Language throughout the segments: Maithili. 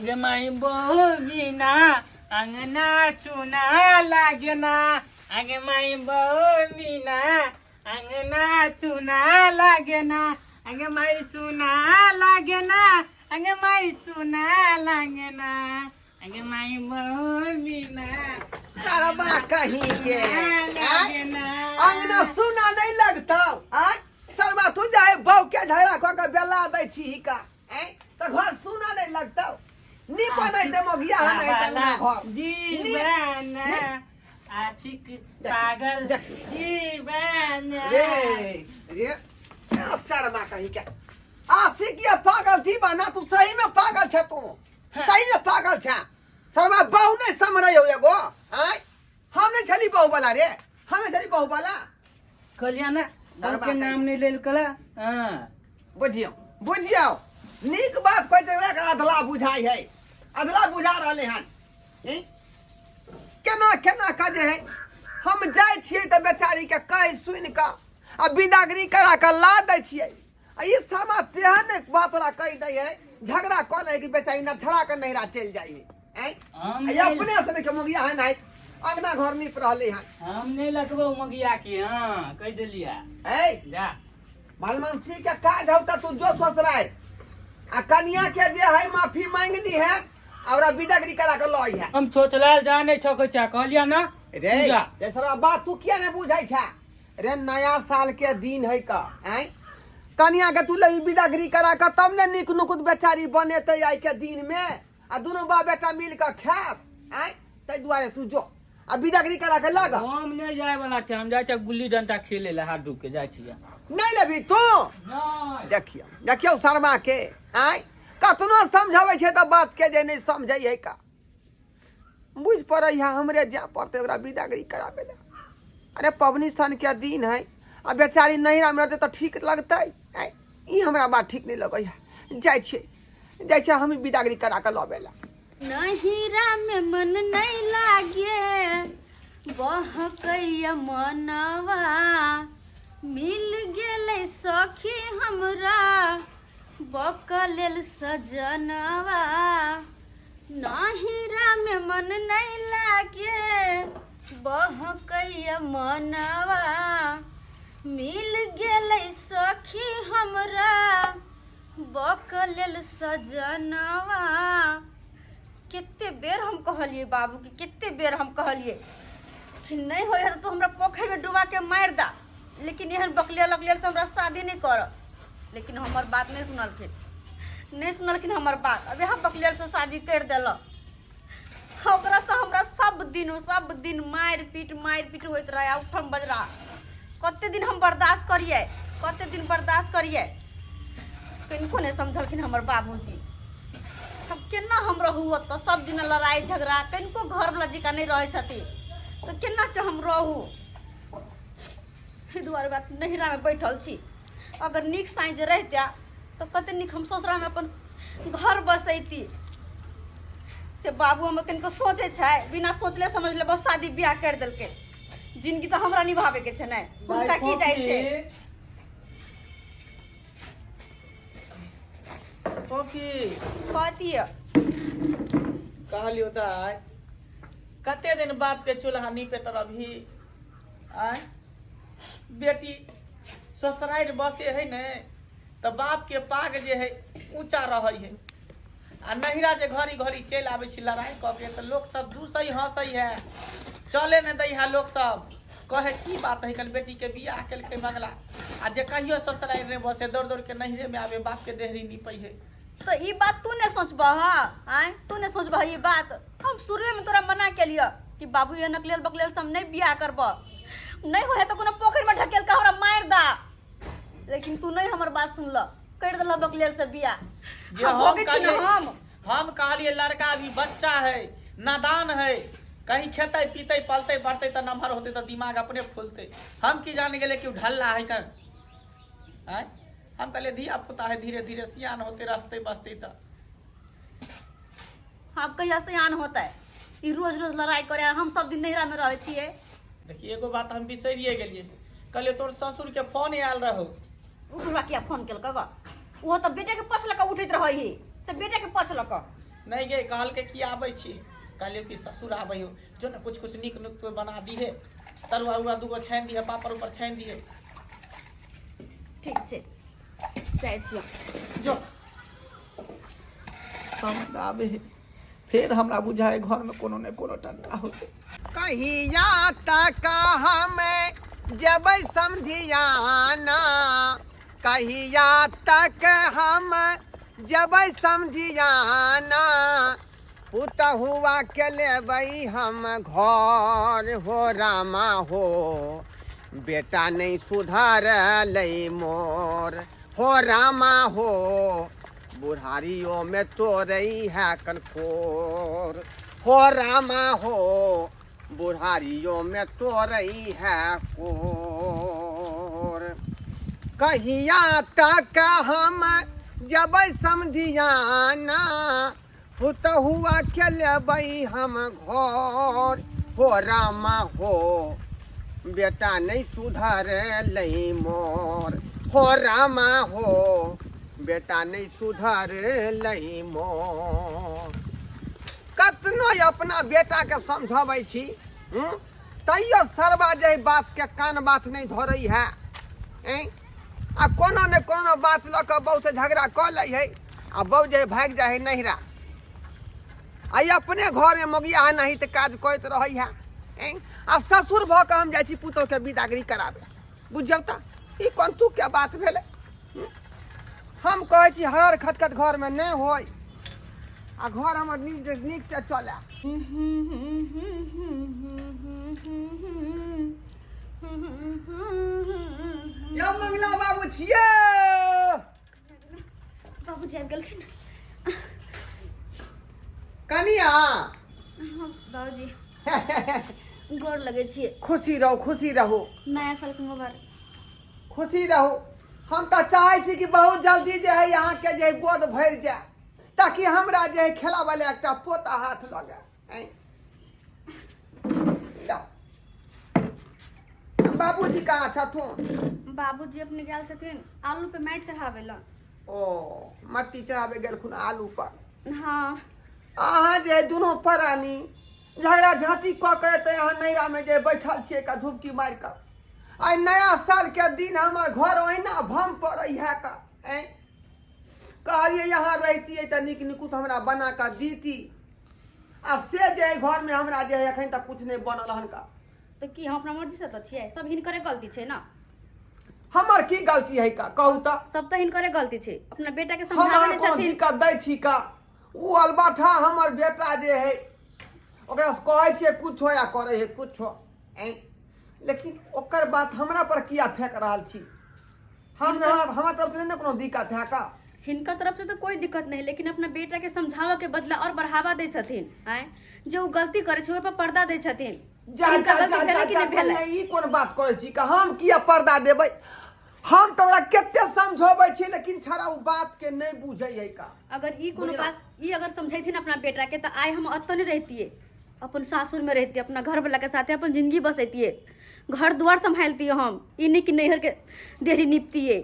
गे माई बहु बिना अंगना चुना लागे ना, आगे माई बहु बिना अंगना चुना लागे ना, आगे माई सुना लागे ना, आगे माई सुना लागे ना, आगे माई बहु बिना सरबा कहीं के लागे ना। अंगना सुना नहीं लगता। आय सरबा तू जाए बहू के झगड़ा कऽ के बेला दै छी का आय तऽ घर सुना नहीं लगता। नी बनाई दे मोगिया है नहीं अंगना घर दीवाना आशिक पागल देख। दीवाना। रे रे शर्मा कहीं के आशिक या पागल दीवाना, तू सही में पागल छे, तू सही में पागल छे शर्मा। बहु नहीं समझ हो एगो। आय हम नहीं छली बहु वाला रे, हम नहीं छली बहु वाला। कहलिया ना बर्बाद के नाम नहीं लेल कला। हाँ बुझियौ बुझियौ, नीक बात कहै छै ओकरा अधला बुझाइ है, अधला बुझा रहलै हन। ई? केना केना कऽ जे है हम जाइ छियै तऽ बेचारीके कहि सुनि कऽ आ बिदागरी करा कऽ ला दै छियै, आ ई शर्मा तेहन बात ओकरा कहि दै है, झगड़ा कऽ लै कि बेचारी नछड़ा कऽ नैहरा चलि जाइ है। आँय? हम आ ई अपने से नहि के मोगिया है नहीं अंगना घर नीप रहलै हन। हम नहीं लगबो मगिया के। हाँ कह देलिया। ऐ जा भलमनसी के काज हौ त तू जो ससुराल आ कनिया के जे है माफी मांग ली है और बिदागरी करा के लई है। हम सोचलाल जा नहीं सकै छै, कहलिया ना। रे जा। रे साला बात तू किया नहीं बुझै छै रे? नया साल के दिन है का आँय कनिया के तू लई बिदागरी करा के तब ने नीक नुकुत बेचारी बनेतै आइ के दिन में, आ दुनू बाप बेटा मिल के खायब। आँय ताहि दुआरे तू जो आ बिदागरी करा के लग। हम नहीं जाए वाला छै, हम जाइ छै गुल्ली डंटा खेले ला, हाथ डूब के जाइ छियै। नहीं लेबी तू? नहीं। देखियौ देखियौ शर्मा के, आँय कतनो समझाबै छै तऽ बात के जे नहीं समझै है का बुझ पड़ै है, हमरे जाय पड़तै ओकरा बिदागरी कराबै लए। अरे पबनी सन के दिन है आ बेचारी नैहरा में रहतै तऽ ठीक लगतै? आँय ई हमरा बात ठीक नहीं लगै है। जाइ छियै जाइ छियै हम बिदागरी करा के लबै लए। नहिरा में मन नहीं लागे बहकैया मनवा, मिल गेलै सखी हमरा बकलेल सजनवा। नहिरा में मन नहीं लागे बहकैया मनवा, मिल गेलै सखी हमरा बकलेल सजनवा। कते बेर हम कहलिए बाबूके, कते बेर हम कहलिए कि नहीं होय है तो हमरा पोखरिमे डुबा के मारि दा, लेकिन एहन बकलेल अकलेल से हमरा शादी नहीं कर। लेकिन हमर बात नहीं सुनलखिन, नहीं सुनलखिन हमर बात। अब यहाँ बकलेल से शादी कर देलक, ओकरा से हमरा सब दिन सब दिन मारि पीट मारि पीट होइत रहे, उठम बजरा। कते दिन हम बर्दाश्त करिए, कते दिन बर्दाश्त करिए, कनिको नहि समझलखिन हमर बाबूजी। हम केना हम रहू ओतऽ, सब दिन लड़ाइ झगड़ा, कनिको घरवला जकाँ नहि रहै छथिन तऽ केना के हम रहू? एहि दुआरे बात नैहरामे बैठल छी। अगर नीक साँझ जे रहितै तऽ कते नीक हम ससुरामे अपन घर बसैती। से बाबू हमर कनिको सोचै छै? बिना सोचले समझले बस शादी बियाह करि देलकै। जिंदगी तऽ हमरा निभाबैके छै ने, हुनका की जाइ छै? कॉफी कथी यऽ? कहलियो दाय, कते दिन बाप के चूल्हा नीपे तर अभी आय बेटी ससुरारि बसे है ने तऽ बाप के पाग जे है ऊंचा रहै है, आ नहिरा जे घड़ी घड़ी चलि आबै छी लड़ाइ कऽ के तऽ लोक सब दूसै हंसै है, चले नहि दै है। लोक सब कहे की बात है, कल बेटी के बियाह केलकै मंगला, आ जे कहियो ससुरारि नहि बसे, दौड़ दौड़ के नहिरे में आबे, बाप के देहरी नीपै है। तऽ ई बात तू नहि सोचबह? आँय तू नहि सोचबह ई बात? हम शुरुए में तोरा मना केलियऽ कि बाबू एहन अकलेल बकलेल से हम नहि बियाह करबह, नहि होइ है तऽ कोनो पोखरिमे ढकेल कऽ हमरा मारि दा, लेकिन तू नहि हमर बात सुनलह, करि देलह बकलेल से बियाह। जे हम हम भोगै छी ने। कहलियै हम हम कहलियै लड़का अभी बच्चा है, नादान है, कहीं खेतै पीतै पलतै बढ़तै तऽ नमहर होतै तऽ दिमाग अपने फूलतै। हम की जान गेलै कि उ ढल्ला है कर आँय। हम कहलियै धिया पुता है, धीरे धीरे सियान होतै, रसतै बसतै तऽ। आब कहिया सियान होतै? ई रोज रोज लड़ाइ करे, हम सब दिन नैहरा में रहै छियै। देखिए एगो बात हम बिसरिए गेलियै, कहलियै तोर ससुर के फोन आयल रहो। ओ बुढ़वा किया फोन केलक ग? ओहो तऽ बेटे के पछ लऽ कऽ उठैत रहै है, से बेटे के पछ लऽ कऽ। नहि गे, कहलकै कि आबै छी। कहलियौ कि ससुर आबै हो, जो ने कुछ कुछ नीक नुक बना दिहे, तरुआ उरुआ दूगो छानि दिहे, पापड़ ऊपर छानि दिहे। ठीक छै, जाइ छियौ। जो समझ आबे है, फेर हमरा बुझाए घरमे कोनो ने कोनो टंटा होतै। कहिया तक हम जेबै समधियाना, कहिया तक हम जेबै समधियाना, पुतहुआ के लेबै हम घर हो रामा हो, बेटा नहि सुधरलै मोर हो रामा हो, बुढ़ारियो में तोरै है कनकोर हो रामा हो, बुढ़ारियो में तोरै है कोर। कहिया तक हम जबै समधियाना, पुतहुआ के लेबै हम घर हो रामा हो, बेटा नहि सुधरलै मोर हो रामा हो, बेटा नहि सुधरलै मोर। कतनो अपना बेटाके समझबै छी तैयो सरबा जे बातके कान बात नहि धरै है, आ कोनो ने कोनो बात लऽ कऽ बहू से झगड़ा कऽ लै है, आ बहू जे भागि जाइ है नहिरा, आ अपने घरमे मोगिया है नहीं तऽ काज करैत रहै है, आ ससुर भऽ कऽ हम जाइ छी पुतोहके बिदागरी कराबे। बुझियौ तऽ ई कोन तू के बात भेलै? हम कहै छी हर खटखट घरमे नहि होय, आ घर हमर नीक नीक से चले। यौ मंगला बाबू छियै? बाबूजी आबि गेलखिन। कनिया। हाँ, बाबूजी गोर लगै छियै। खुशी रहू, खुशी रहू। नया साल के मुबारक। खुशी रहू। हम तऽ चाहै छी कि बहुत जल्दी जे है अहाँके जे है गोद भरि जाय, ताकि हमरा जे है खेला वाला एकटा पोता हाथ लगे। आँय। जाउ। बाबूजी कहाँ छथुन? बाबूजी अपने गेल छथिन आलू पे माटि चढ़ाबै लए। ओ मट्टी चढ़ाबै गेलखुन आलू पर? हाँ। अहाँ जे दुनू प्राणी झगड़ा झाँटी कऽ के एतै अहाँ नैरामे जे बैठल छियै का धुपकी मारि कऽ, आइ नया साल के दिन हमर घर ओहिना भम पड़ै है का। ऐं कहलियै यहाँ रहितियै तऽ नीक निकुत हमरा बना कऽ दीती, आ से जे एहि घरमे हमरा जे एखन तक कुछ नहि बनल हन का। तऽ की हम अपना मर्जी से तऽ छियै? सब हिनकरे गलती छै ने। हमर की गलती है का कहू तऽ? सब तऽ हिनकरे गलती छै, अपना बेटा के हम समझाबै अहाँ नहि कोनो छथिन। दिक्कत दै छी का? ओ अलबाठा हमर बेटा जे है ओकरा से कहै छियै कुछो या करै है कुछो, ऐं लेकिन ओकर बात हमरा पर किया फेंक रहल छी? हम हमरा तरफ से नहि कोनो दिक्कत है का? हिनका तरफ से तो कोई दिक्कत नहीं, लेकिन अपना बेटा के समझावे के बदला और बढ़ावा दै छथिन। आँय, जे ओ गलती करै छै ओहि पर पर्दा दै छथिन। जा हिनका जा गलती जा भेलै जा कि जा नहि भेलै? कन्या, ई कोन बात करै छी का? हम किया पर्दा देबै? हम तऽ ओकरा कते समझबै छी, लेकिन छड़ा ओ बात के नहि बुझै है का। अगर ई कोनो बुझलहुँ। बात ई अगर समझैथिन अपना बेटा के तऽ आइ हम एतऽ नहि रहितियै, अपन सासुर में रहितियै, अपना घर वाला के साथे अपन जिंदगी बसैतियै, घर द्वार सम्हालतियै हम, ई नहि कि नैहर के देहरी निपतियै।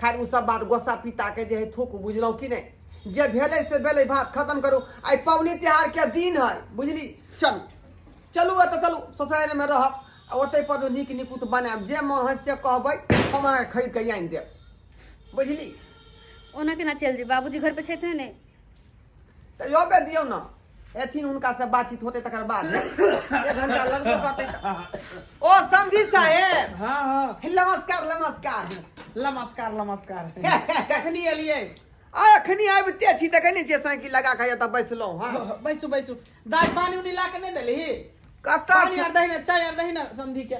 खैर ओ सब बात गोस्सा पिता के जे है थूक, बुझलहुँ कि नहि? जे भेलै से भेलै, बात खत्म करू। आइ पबनी तिहार के दिन है, बुझली? चलू चलू, एतऽ चलू, ससुरारि में रहब आ ओतै पर नीक निकुत बनायब, जे मन होइ से कहबै, हम अहाँके खरीद के आनि देब, बुझली? ओना केना चलि जेबै? बाबूजी घर पे छथिन नहि। तऽ यबे दियौ ने, एथिन हुनका से बातचीत होतै तकर बाद एक घंटा लगबो करतै तऽ। ओ समधी साहेब। हाँ हाँ। नमस्कार नमस्कार। नमस्कार नमस्कार। कखनी एलियै? आ एखनी आबिते छी, देखै नहि छियै साइकिल लगा कऽ एतऽ बैसलहुँ। हँ बैसू बैसू। दाइ पानी उनी ला के नहि देलही? कतऽ पानी आर दही ने, चाय आर दही ने समधी के।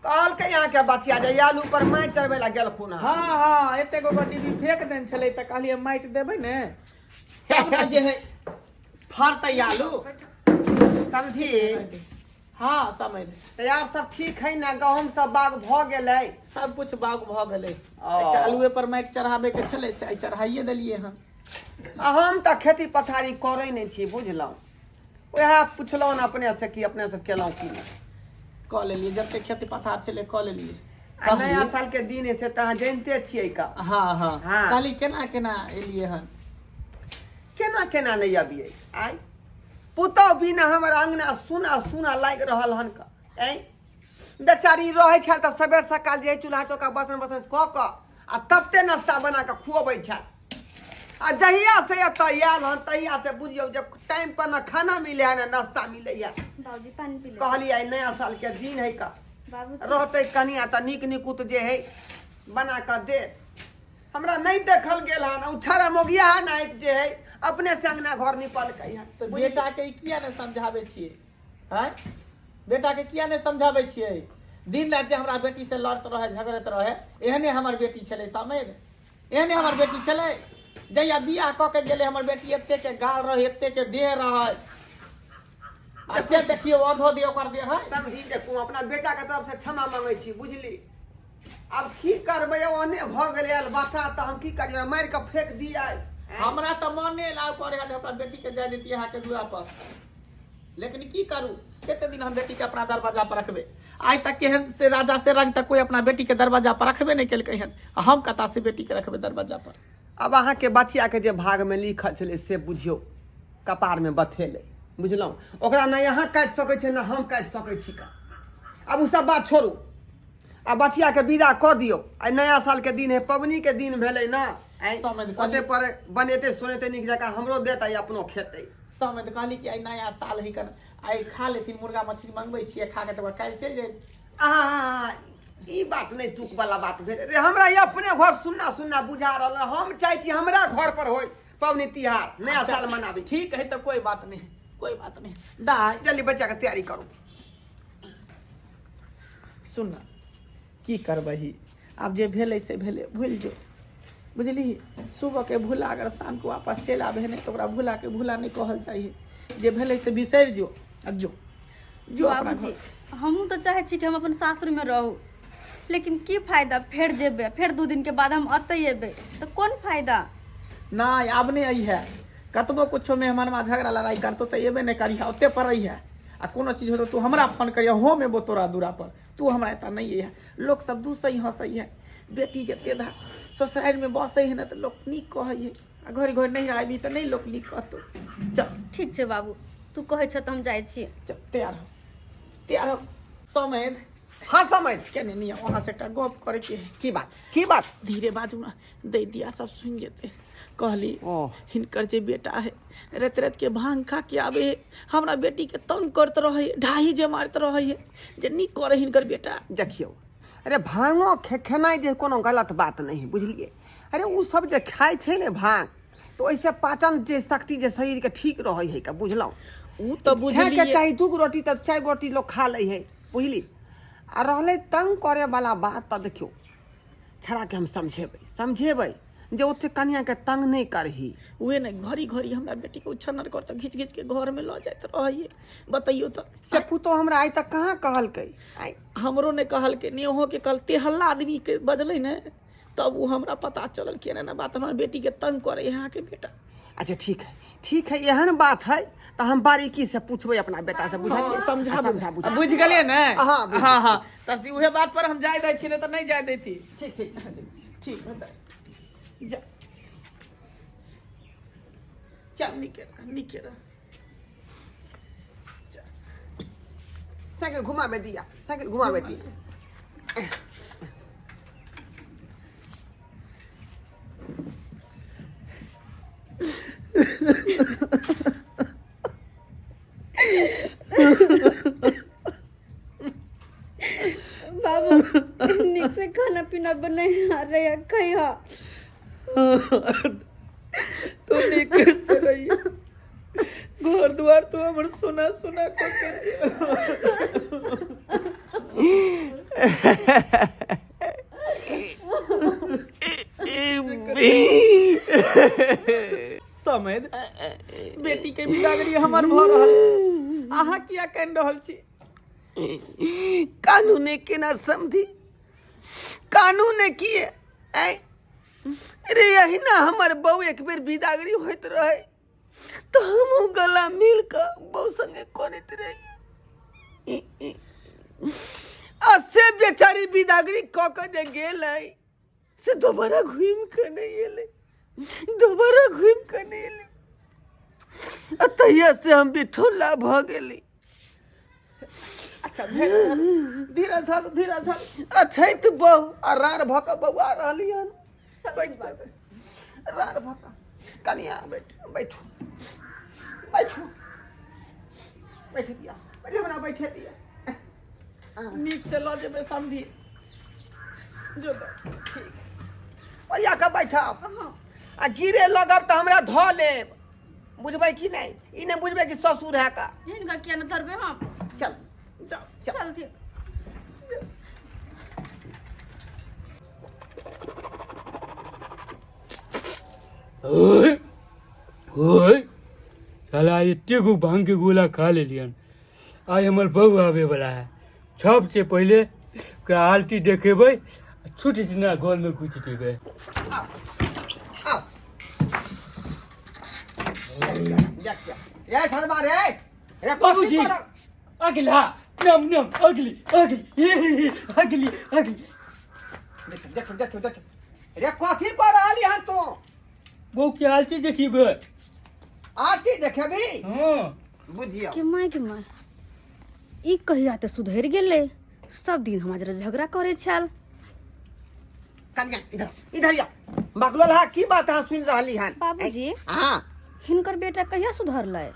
कहलकै अहाँके बचिया जे आलू पर माटि चढ़बै लए गेलखुन हँ। हाँ हाँ, एते गो डिब्बी फेंक देने छलै तऽ कहलियै माटि देबै ने तब ने जे है फड़तै आलू। समझी? हाँ समझ। तैयार सब ठीक है ने? गहूम सब बाग भऽ गेलै? सब कुछ बाग भऽ गेलै, एकटा आलुए पर माटि चढ़ाबै के छलै से आइ चढ़ाइए देलियै हन। आ हम तऽ खेती पथारी करै नहि छी, बुझलहुँ? उएह पुछलहुँ ने अपने से कि अपने सब केलहुँ की नहि। कऽ लेलियै, जते खेती पथार छलै कऽ लेलियै। आ नया साल के दिन है से तऽ अहाँ जानिते छियै का। हाँ हाँ। हाँ। कहली केना केना एलियै हन? केना केना नहि अबियै आइ पुतहु बिना हमर अङ्गना सुना सुना लागि रहल हन का आँय बेचारी रहै छल तऽ सबेर सकाल जे चूल्हा चौका बसन बसन कऽ कऽ आ तबते नाश्ता बना कऽ खुअबै छल आ जहिया से एतऽ आयल हन तहिया से बुझियौ जे टाइम पर न खाना मिले है न नाश्ता मिलैया बाबूजी पानी पी ले कहलियै आइ नया साल के दिन है का बाबूजी रहतै कनिया तऽ नीक निकुत जे है बना कऽ दे हमरा नहि देखल गेल हन ओ छड़ा मोगिया है नाइक जे है अपने से अंगना घर निपलकै हन तऽ बेटा के ई किया नहि समझाबै छियै आँय बेटा के किया नहि समझाबै छियै दिन राति जे हमरा बेटी से लड़त रहै झगड़ैत रहै एहने हमर बेटी छलै समझ एहने हमर बेटी छलै जहिया बियाह कऽ के गेलै हमर बेटी एते के गाल रहै एते के देह रहै आ से देखियौ अधो देह ओकर देह है समझी देखू अपना बेटा के तरफ से क्षमा मांगै छी बुझली आब की करबै ओने भऽ गेलै अलबत्ता तऽ हम की करियै मारि कऽ फेंक दियै हमरा तऽ मन नहि लाव करे है अपना बेटी के जाय देती अहाँके दुआ पर लेकिन की करू कते दिन हम बेटी के अपना दरवाजा पर रखबै आइ तक केहन से राजा से रंग तक कोई अपना बेटी के दरवाजा पर रखबे नहि केलकै हन आ हम कता से बेटी के रखबै दरवाजा पर आब अहाँके बचियाके जे भागमे लिखल छलै से बुझियौ कपारमे बथेलै बुझलहुँ ओकरा ने अहाँ काटि सकै छी ने हम काटि सकै छी का आब ओ सब बात छोड़ू आ बचियाके विदा कऽ दियौ आइ नया सालके दिन है पबनीके दिन भेलै ने आँय समझ गेलियै। ओते पर बनेतै सुनेतै नीक जकाँ हमरो देतै अपनो खेतै सबमे तऽ कहली कि आइ नया साल है कन आइ खा लेथिन मुर्गा मछली मंगबै छियै खा के तकर बाद काल्हि चलि जाइत आहा ई बात नहि तुक वाला बात भेल रे हमरा ई अपने घर सुन्ना सुन्ना बुझा रहल है। हम चाहै छी हमरा घर पर होय पबनी तिहार नया साल मनाबी ठीक है तऽ कोई बात नहीं कोई बात नहीं दाय जल्दी बच्चा के तैयारी करू सुन ना की करबही आब जे भेलै से भेलै भूलि जो बुझलिही सुबहके भूला अगर शामके वापस चलि आबै है नहि तऽ ओकरा भूलाके भूला नहि कहल जाइ है जे भेलै से बिसरि जो आ जो जो अपना बाबूजी घर हमहूँ तऽ चाहै छी कि हम अपन सासुरमे रहू लेकिन की फायदा फेर जेबै फेर 2 दिनके बाद हम एतै एबै तऽ कोन फायदा नहि आब नहि अइहे कतबो कुछो मेहमानमा झगड़ा लड़ाइ करतौ तऽ एबे नहि करिहे ओते पर रहिहे आ कोनो चीज होतौ तू हमरा फोन करिहे हम एबो तोरा दूरा पर तू हमरा एतऽ नहि अइहे लोक सब दूसै हँसै है बेटी जते धा ससुरारिमे बसै है ने तऽ लोक नीक कहै है आ घरे घर नहि आबी तऽ नहि लोक नीक कहतौ चल ठीक छै बाबू तू कहै छ तऽ हम जाइ छी चल तैयार हो तैयार हो समैध हाँ समझ केने नहीं वहाँ से एकटा गप करैके है की बात की बात धीरे बाजू ना दै दिया सब सुनि जेतै कहली ओ। हिनकर जे बेटा है राति राति के भांग खा के आबे है हमरा बेटी के तंग करत रहे है ढाही जे मारत रहे है जे नीक करे हिनकर बेटा देखियौ अरे भांगो खेनाइ जे कोनो गलत बात नहि है बुझलियै अरे ओ सब जे खाइ छै ने भांग तऽ ओहिसँ पाचन जे शक्ति जे शरीरके ठीक रहै है का बुझलहुँ उ तऽ खायके बुझलियै चाही 2 गो रोटी तऽ 4 गो रोटी लोक खा लै है बुझली आ रहलै तंग करैवला बात तऽ देखियौ छड़ाके हम समझेबै समझेबै जे ओते कनियाके तंग नहि करही उहे ने घड़ी घड़ी हमरा बेटी के उछन्नर कर तऽ घीच घीच के घर में लऽ जाइत रहै बतैयौ तऽ से पुतोह हमरा आइ तक कहाँ कहलकै आइ हमरो नहि कहलकै ने अहोँ के कहल हल्ला आदमी के बजलै ने तब ओ हमरा पता चलल कि एना एना बात हमरा बेटी के तंग करे है अहाँके बेटा अच्छा ठीक है ठीक है एहन बात है तऽ हम बारीकी से पूछबै अपना बेटा से बुझलियै समझा समझा बुझा बुझि गेलियै ने हाँ, बुझि हाँ हाँ तऽ उहे बात पर हम जाय दै छी नहि तऽ नहि जाय दैती ठीक ठीक ठीक ठीक है जा चल नीके रह नीके रह साइकिल घुमाबे दिया साइकिल घुमाबे दिया बाबू नीक से खाना पीना बनै रहे खैह तू नीक से रहिए घर द्वार तू हमर सोना सोना कऽ के समेत बेटी के बिदागरी हमर भऽ रहल अहाँ किया कानि रहल छी कानूने केना समझी कानूने किए ऐ रे अहिना हमर बहू एक बेर बिदागरी होइत रहे तऽ हमहूँ गला मिल कऽ बहू संगे करैत रही आ से बेचारी बिदागरी कऽ कऽ जे गेलै से दोबारा घुमि कऽ नहि एलै दोबारा घुमि कऽ नहि एलै आ तहिया से हम बिठुल्ला भऽ गेली। अच्छा भेल, धीरज धरू, धीरज धरू। अछैत बहु आ रार भऽ कऽ बौआ रहली हन। बैठ, रार भऽ कऽ कनिया बैठ, बैठू बैठू, बैठ दिया, पहिले हमरा बैठे दिया। नीक से लऽ जेबै समधी जो तऽ। ठीक, ओरिया कऽ बैठब आ गिरे लगब तऽ हमरा धऽ लेब, बुझबै कि नहि? ई नहि बुझबै कि ससुर है का। हिनका किया ने धरबै हम? चल। जाओ। चलथिन। ओए ओए, साला एते गो भांग के गोला खा लेलियन। आइ हमर बहू आबे वाला है, सबसे पहिले ओकरा आरती देखेबै, छूट दिना गोल में घुसि देबै। आओ आओ, देख रे सरबा रे रे, कथी बाबूजी। करब? अगला नम नम, अगली अगली अगली अगली। देख देख देख देख रे, कथी कर रहली हन तू? बहू के आरती देखेबै। आरती देखेबी? हाँ। बुझियो। के माय के माय, ई कहिया तऽ सुधरि गेलै? सब दिन हमरा जरा झगड़ा करै छल। कनिया, इधर इधर या बकलोल हा, की बात अहाँ सुनि रहली हन? बाबूजी। हाँ। हिनकर बेटा कहिया सुधरलै?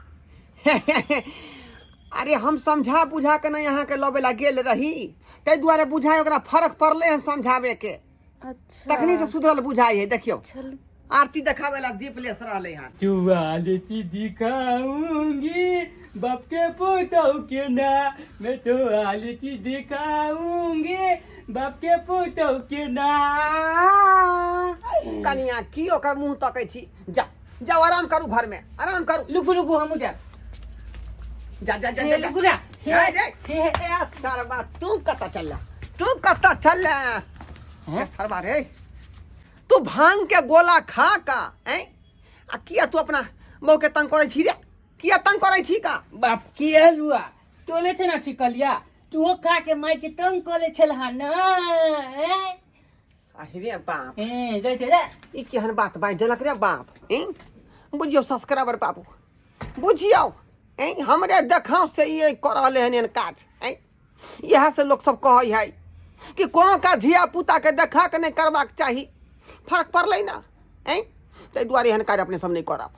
अरे, हम समझा बुझा के नहि अहाँके लबै ला गेल रही, ताहि दुआरे बुझाइ ओकरा फर्क पड़लै हन समझाबे के। अच्छा। तखनी से सुधरल बुझाइ है, देखियौ। चल। आरती देखावे ला दीप लेस रहलै हन। तू आरती दिखाऊंगी बाप के पुतोह के ना, मैं तो आरती दिखाऊंगी बाप के पुतोह के ना। कनिया, की ओकर मुंह तकै छी? जा जाओ, आराम करू, घर में आराम करू। लुकु लुकु, हमू जा। जा जा जा जा जा। लुकु ना। ए रे ए सरबा, तू कतऽ चल, तू कतऽ चल? हैं? सरबा रे, तू भांग के गोला खा का ऐं आ किया तू अपना बहू के तंग करै छी रे? किया तंग करै छी का? बाप की हलुआ तोले छे ना छिकलिया, तू खा के माई के तंग कले छलहा ना, हैं? अरे बाप। ए जाय छे रे। ई केहन बात बाजि देलक रे बाप? ऐं, बुझियौ सब्सक्राइबर बाबू, बुझियौ, ऐं, हमरे देखाव से ई कऽ रहलै हन एहन काज। ऐं, इएह से लोक सब कहै है कि कोनो काज धिया पुता के देखा के नहि करबाक चाही। फर्क पड़लै ना? ऐं, ताहि दुआरे एहन काज अपने सब नहि करब।